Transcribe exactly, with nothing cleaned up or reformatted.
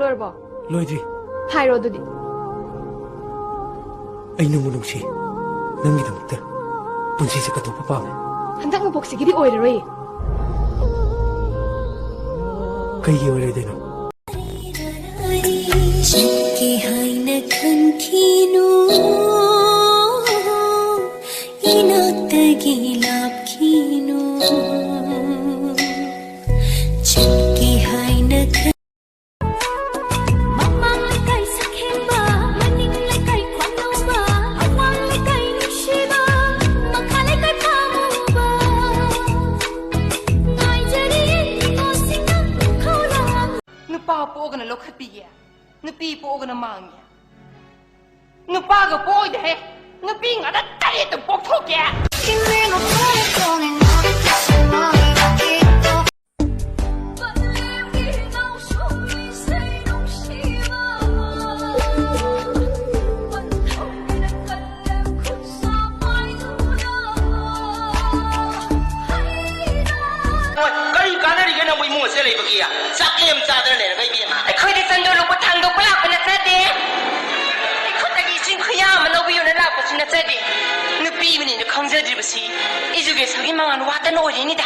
ꯂꯣꯏꯔꯕꯣ? ꯂꯣꯏꯗ꯭ꯔꯤ꯫ ꯍꯥꯏꯔꯣ ꯑꯗꯨꯗꯤ꯫ ꯑꯩ ꯅꯪꯕꯨ ꯅꯨꯡꯁꯤ꯫ ꯅꯪꯒꯤꯗꯃꯛꯇ ꯄꯨꯟꯁꯤꯁꯦ ꯀꯠꯊꯣꯛꯄ ꯄꯥꯝꯃꯦ꯫ ꯍꯟꯗꯛ ꯃꯄꯣꯛꯁꯤꯒꯤꯗꯤ ꯑꯣꯏꯔꯔꯣꯏ꯫ ꯀꯩꯒꯤ ꯑꯣꯏꯔꯣꯏꯗꯣꯏꯅꯣ? ꯆꯠꯀꯦ ꯍꯥꯏꯅ ꯈꯟꯈꯤꯅꯨ, ꯏꯅꯥꯛꯇꯒꯤ ꯂꯥꯞꯈꯤꯅꯨ꯫ ꯆꯠꯀꯦ ꯍꯥꯏꯅ ꯈꯟ- ꯃꯃꯥꯡ ꯂꯩꯀꯥꯏ ꯁꯛꯍꯦꯟꯕ, ꯃꯅꯤꯡ ꯂꯩꯀꯥꯏ ꯈ꯭ꯋꯥꯡꯅꯧꯕ, ꯑꯋꯥꯡ ꯂꯩꯀꯥꯏ ꯅꯨꯡꯁꯤꯕ, ꯃꯈꯥ ꯂꯩꯀꯥꯏ ꯐꯥꯃꯨꯕ꯫ ꯉꯥꯏꯖꯔꯤ ꯅꯤꯉꯣꯜꯁꯤꯡꯅ ꯈꯧꯔꯥꯡ꯫ ꯅꯨꯄꯥ ꯄꯣꯛꯑꯒꯅ ꯂꯧꯈꯠꯄꯤꯒꯦ, ꯅꯨꯄꯤ ꯄꯣꯛꯑꯒꯅ ꯃꯥꯡꯉꯦ꯫ ꯅꯨꯄꯥꯒ ꯄꯣꯛꯑꯣꯏꯗꯍꯦ, ꯅꯨꯄꯤ ꯉꯥꯛꯇ ꯇꯔꯦꯠꯇ ꯄꯣꯛꯊꯣꯛꯀꯦ꯫ ꯀꯔꯤ ꯀꯥꯟꯅꯔꯤꯒꯦ ꯅꯪꯕꯨ ꯏꯃꯨꯡ ꯑꯁꯤꯗ ꯂꯩꯕꯒꯤ? ꯆꯥꯛꯂꯦꯝ ꯆꯥꯗꯅ ꯂꯩꯔꯒ ꯏꯕꯦꯝꯃ꯫ ꯑꯩꯈꯣꯏꯗꯤ ꯆꯟꯗꯣ ꯂꯨꯄꯥ ꯊꯥꯡꯗꯣꯛꯄ ꯂꯥꯛꯄ ꯅꯠꯆꯗꯦ꯫ ꯑꯩꯈꯣꯏꯗꯒꯤ ꯆꯤꯡ ꯈꯨꯌꯥ ꯑꯃ ꯂꯧꯕꯤꯌꯨꯅ ꯂꯥꯛꯄꯁꯨ ꯅꯠꯆꯗꯦ꯫ ꯅꯨꯄꯤ ꯑꯃꯅꯤꯅ ꯈꯪꯖꯗ꯭ꯔꯤꯕꯁꯤ ꯏꯖꯨꯀꯦꯁꯟꯒꯤ ꯃꯉꯥꯜ ꯋꯥꯠꯇꯅ ꯑꯣꯏꯔꯤꯅꯤꯗ꯫